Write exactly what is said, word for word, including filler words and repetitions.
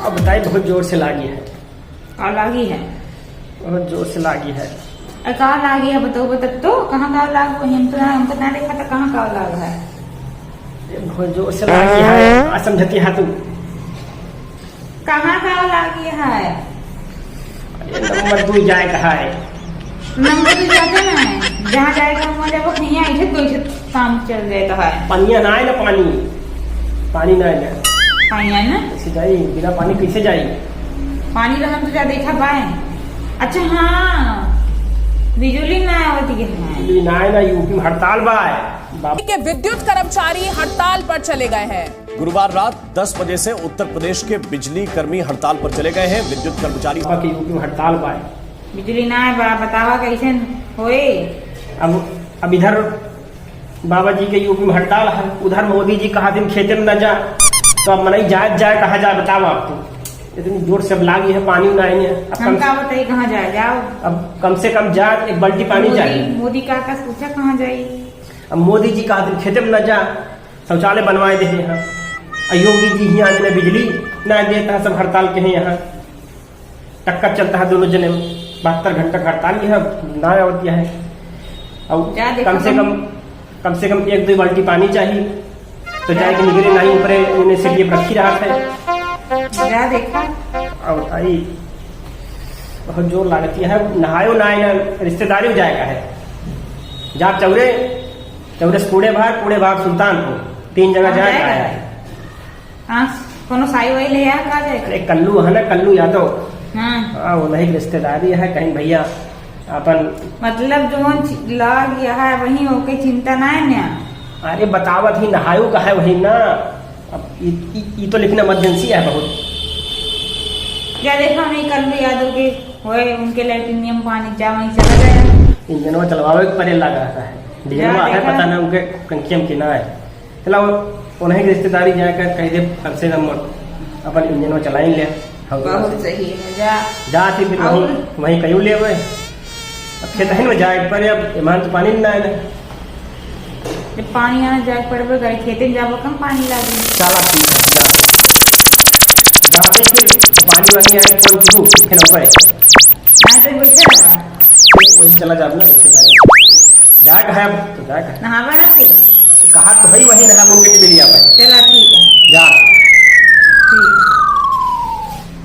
अब बताई, बहुत जोर से लागी है। का लागी है? बहुत जोर से लागी है। अरे का लागी है, बताओ, बता तो, कहाँ का लाग? हम तो, हमको ना देखा था, कहाँ का लाग है? ये बहुत जोर से लागी है, आ समझती है तू। कहाँ का लागी है? अरे नंबर दू जाए कहा है। नंबर दू जाते ना है, जहाँ जाएगा वहाँ जाबो, कहीं ऐसे तो ऐसे काम चल जाए तो है। पनिया ना आए ना, पानी, पानी ना आए ना। पानी आए ना? कैसे जाई? बिना पानी कैसे जाई? पानी रहन तो जा देखा पाए। अच्छा हाँ, बिजुली ना आवत है। बिजुली ना आए ना, यूपी में हड़ताल बा है। बाप। के विद्युत कर्मचारी हड़ताल पर चले गए हैं। गुरुवार रात दस बजे से उत्तर प्रदेश के बिजली कर्मी हड़ताल पर चले गए हैं। विद्युत कर्मचारी बाबा के यूपी में हड़ताल बा है। बिजुली ना आए बा, बतावा कैसे होए? अब, अब इधर बाबा जी के यूपी में हड़ताल है, उधर मोदी जी कहा दिन खेते में न जा, तो अब मनई जाए, जाए कहाँ जाए, बताओ आप तो। इतनी जोर से अब लागी है, पानी ना आए, अब हम कम, का बताई कहाँ जाए, जाओ। अब कम से कम जाए, एक बाल्टी पानी मोदी, चाहिए। मोदी का, का पूछा कहाँ जाई? अब मोदी जी कहा दिन खेते में न जा, शौचालय बनवाए दे हैं यहाँ। और योगी जी ही आने में बिजली ना देता है, सब हड़ताल के हैं यहाँ। टक्कर चलता है दोनों जने में, बहत्तर घंटा का हड़ताल यह ना आवत है। और जा देखो कम से तुम। कम, कम से कम एक दो बाल्टी पानी चाहिए, तो जाए के निकले नहीं, ऊपरे उन्हें से ये रखी रहा है। जा देखा। और आई बहुत जोर लागत है, नहायो ना आए ना, रिश्तेदारी हो जाएगा है। जा चौरे, चौरे से कूड़े भाग, कूड़े भाग सुल्तानपुर, तीन जगह कहाँ जाएगा जाएगा? है। हाँ, कोनो साई वाई ले आ, का जाए? अरे कल्लू है ना, कल्लू यादव। हाँ। हाँ, वो नहीं रिश्तेदारी है, कहीं भैया अपन मतलब जौन चि-, लाग यहाँ है, वही ओके चिंता ना है ना? अरे बतावत ही नहायु का है वही ना। अब ई, ई, ई तो लेकिन इमरजेंसी है बहुत। या देखा, हम कल्लू यादव के होए, उनके लैट्रिन में पानी जा, वहीं चला गया। इंजनवा चलवावे के परे लगा रहता है। डीजलवा है, देखा। पता ना उनके टंकियम की ना है। चला वो, उन्हें के रिश्तेदारी जाए कर कह दे, कम से कम अपन इंजन में चलाई ले। हम तो बहुत बस सही है, जा। जा थी फिर वहीं, और? वहीं कहीं ले हुए। अब खेत है ना जाए पर, अब ईमान तो पानी ना आए ना। जब पानी आना जाए पड़बे करे, खेते में जाबो कम पानी लागे। चला ठीक है, जा। जाते फिर पानी वानी आए, फोन कीजिए, फिर हम गए। नहीं तो बैठे रहा। वही चला जाब ना रिश्तेदारी। जाए का है अब, तो जाए का है। नहावे ना फिर। कहा तो भाई वही नहा बोल के टिबिलिया पे। चला